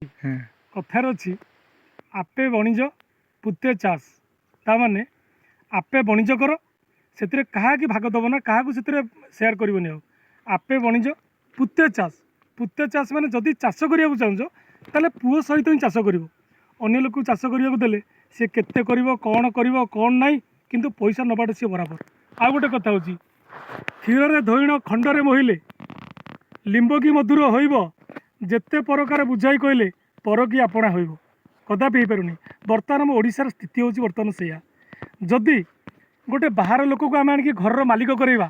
କଥାରେ ଅଛି, ଆପେ ବଣିଜ ପୁତେ ଚାଷ। ତା ମାନେ ଆପେ ବଣିଜ କର, ସେଥିରେ କାହାକି ଭାଗ ଦେବ ନା, କାହାକୁ ସେଥିରେ ସେୟାର କରିବନି। ଆଉ ଆପେ ବଣିଜ ପୁତେ ଚାଷ। ପୁତେ ଚାଷ ମାନେ ଯଦି ଚାଷ କରିବାକୁ ଚାହୁଁଛ, ତାହେଲେ ପୁଅ ସହିତ ହିଁ ଚାଷ କରିବ। ଅନ୍ୟ ଲୋକକୁ ଚାଷ କରିବାକୁ ଦେଲେ ସେ କେତେ କରିବ, କ'ଣ କରିବ, କ'ଣ ନାହିଁ, କିନ୍ତୁ ପଇସା ନେବାଟା ସିଏ ବରାବର। ଆଉ ଗୋଟେ କଥା ହେଉଛି, କ୍ଷୀରରେ ଧୋଇଣ ଖଣ୍ଡରେ ମୋହିଲେ ଲିମ୍ବ କି ମଧୁର ହୋଇବ, ଯେତେ ପରକାର ବୁଝାଇ କହିଲେ ପର କି ଆପଣା ହୋଇବ। କଦାପି ହେଇପାରୁନି। ବର୍ତ୍ତମାନ ଆମ ଓଡ଼ିଶାର ସ୍ଥିତି ହେଉଛି ବର୍ତ୍ତମାନ ସେଇଆ। ଯଦି ଗୋଟେ ବାହାର ଲୋକକୁ ଆମେ ଆଣିକି ଘରର ମାଲିକ କରାଇବା,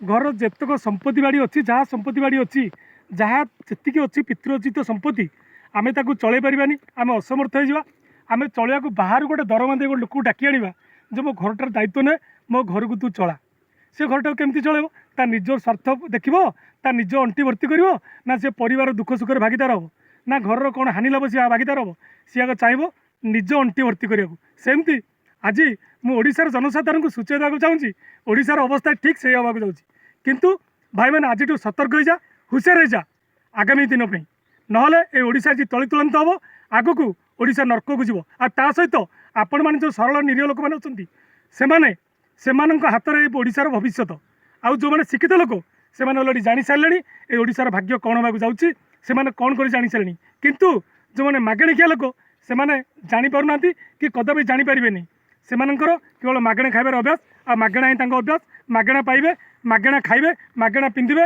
ଘରର ଯେତେକ ସମ୍ପତ୍ତି ବାଡ଼ି ଅଛି, ଯାହା ସମ୍ପତ୍ତି ବାଡ଼ି ଅଛି, ଯାହା ଯେତିକି ଅଛି ପିତୃଅର୍ଜିତ ସମ୍ପତ୍ତି, ଆମେ ତାକୁ ଚଳେଇ ପାରିବାନି, ଆମେ ଅସମର୍ଥ ହେଇଯିବା। ଆମେ ଚଳେଇବାକୁ ବାହାରୁ ଗୋଟେ ଦରମା ଦେଇ ଗୋଟେ ଲୋକକୁ ଡାକି ଆଣିବା ଯେ ମୋ ଘରଟାର ଦାୟିତ୍ୱ ନେ, ମୋ ଘରକୁ ତୁ ଚଳା। ସେ ଘରଟାକୁ କେମିତି ଚଳେଇବ? ତା ନିଜ ସ୍ୱାର୍ଥ ଦେଖିବ, ତା ନିଜ ଅଣ୍ଟି ଭର୍ତ୍ତି କରିବ, ନା ସେ ପରିବାର ଦୁଃଖ ସୁଖରେ ଭାଗିଦାର ହେବ, ନା ଘରର କ'ଣ ହାନି ଲାଭ ସିଏ ଭାଗିଦାର ହେବ? ସିଏ ଆଗ ଚାହିଁବ ନିଜ ଅଣ୍ଟି ଭର୍ତ୍ତି କରିବାକୁ। ସେମିତି ଆଜି ମୁଁ ଓଡ଼ିଶାର ଜନସାଧାରଣଙ୍କୁ ସୂଚାଇ ଦେବାକୁ ଚାହୁଁଛି, ଓଡ଼ିଶାର ଅବସ୍ଥା ଠିକ୍ ସେଇ ହେବାକୁ ଯାଉଛି। କିନ୍ତୁ ଭାଇମାନେ, ଆଜିଠୁ ସତର୍କ ହେଇଯା, ହୁସିଆର ହେଇଯା ଆଗାମୀ ଦିନ ପାଇଁ। ନହେଲେ ଏ ଓଡ଼ିଶା ଆଜି ତଳିତଳାନ୍ତ ହେବ, ଆଗକୁ ଓଡ଼ିଶା ନର୍କକୁ ଯିବ। ଆଉ ତା ସହିତ ଆପଣମାନେ ଯେଉଁ ସରଳ ନିରୀହ ଲୋକମାନେ ଅଛନ୍ତି, ସେମାନେ ସେମାନଙ୍କ ହାତରେ ଏଇ ଓଡ଼ିଶାର ଭବିଷ୍ୟତ। ଆଉ ଯେଉଁମାନେ ଶିକ୍ଷିତ ଲୋକ, ସେମାନେ ଅଲରେଡ଼ି ଜାଣିସାରିଲେଣି ଏ ଓଡ଼ିଶାର ଭାଗ୍ୟ କ'ଣ ହେବାକୁ ଯାଉଛି, ସେମାନେ କ'ଣ କରି ଜାଣିସାରିଲେଣି। କିନ୍ତୁ ଯେଉଁମାନେ ମାଗଣାଖିଆ ଲୋକ, ସେମାନେ ଜାଣିପାରୁନାହାନ୍ତି କି କଦାପି ଜାଣିପାରିବେନି। ସେମାନଙ୍କର କେବଳ ମାଗଣା ଖାଇବାର ଅଭ୍ୟାସ, ଆଉ ମାଗଣା ହିଁ ତାଙ୍କ ଅଭ୍ୟାସ। ମାଗଣା ପାଇବେ, ମାଗଣା ଖାଇବେ, ମାଗଣା ପିନ୍ଧିବେ।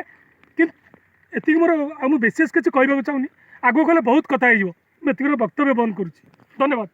କିନ୍ତୁ ଏତିକି ମୋର, ଆଉ ମୁଁ ବିଶେଷ କିଛି କହିବାକୁ ଚାହୁଁନି। ଆଗକୁ ଗଲେ ବହୁତ କଥା ହେଇଯିବ। ମୁଁ ଏତିକିର ବକ୍ତବ୍ୟ ବନ୍ଦ କରୁଛି। ଧନ୍ୟବାଦ।